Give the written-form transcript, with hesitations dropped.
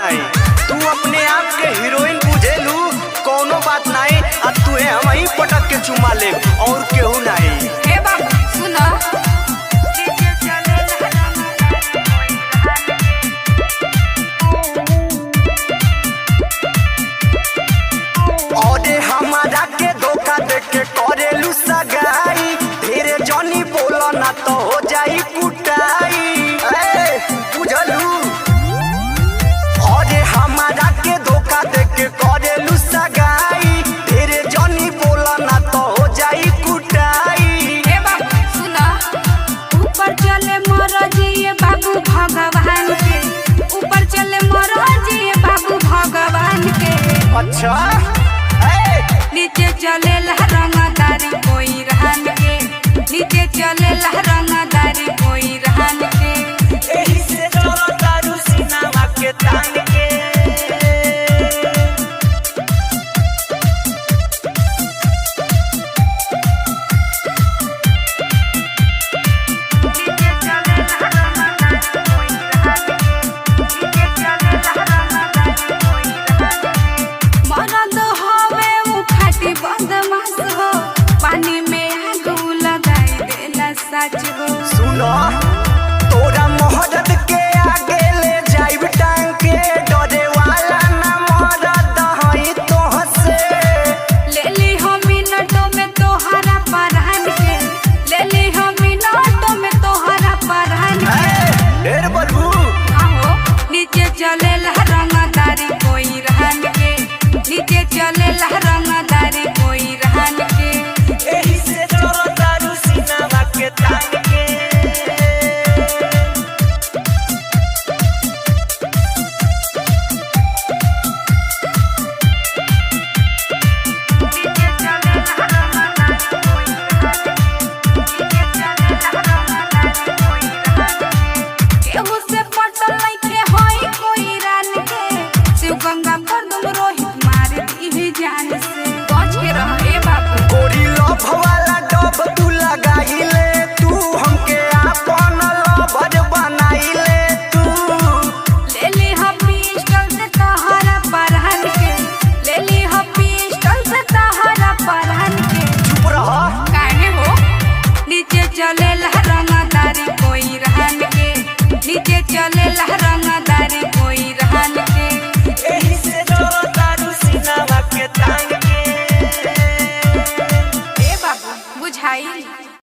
नहीं, तू अपने आप के हीरोइन बुझेलू, कोनो बात नहीं। आ तुहे हम ही पटक के चुमा ले और केहू नहीं। हे बाबू, सुना। अरे हमारा के धोखा दे के करेलू सगाई, ढेरे जनी बोला ना तो हो जाई कुटाई। ए बुझलू? अरे हमारा के धोखा दे के करेलू सगाई, ढेरे जनी बोला ना तो हो जाई कुटाई। हे बाबू, सुना। ऊपर चले मरजिए बाबू भगवान के, ऊपर चले मरजिए बाबू भगवान के। अच्छा, ए। नीचे चले रंगदारी कोई रहन के, नीचे चले रंगदारी कोई रहन के। एही से चलो दारू सिनेमा के तान के। मरद हवे उ खाटी बदमाश हो, पानी में आग लगाई देला सच हो। सुनो, तोरा मोहरत के आगे ले जाइब टांग के, डरे वाला ना मरद हई तोह से। ले ली हम मिनटों में तोहरा परान के, ले ली हम मिनटों में तोहरा परान के। ए, ढेर बलबू। आहो, नीचे चले रंगदारी कोई रहन के, नीचे चले रंगदारी।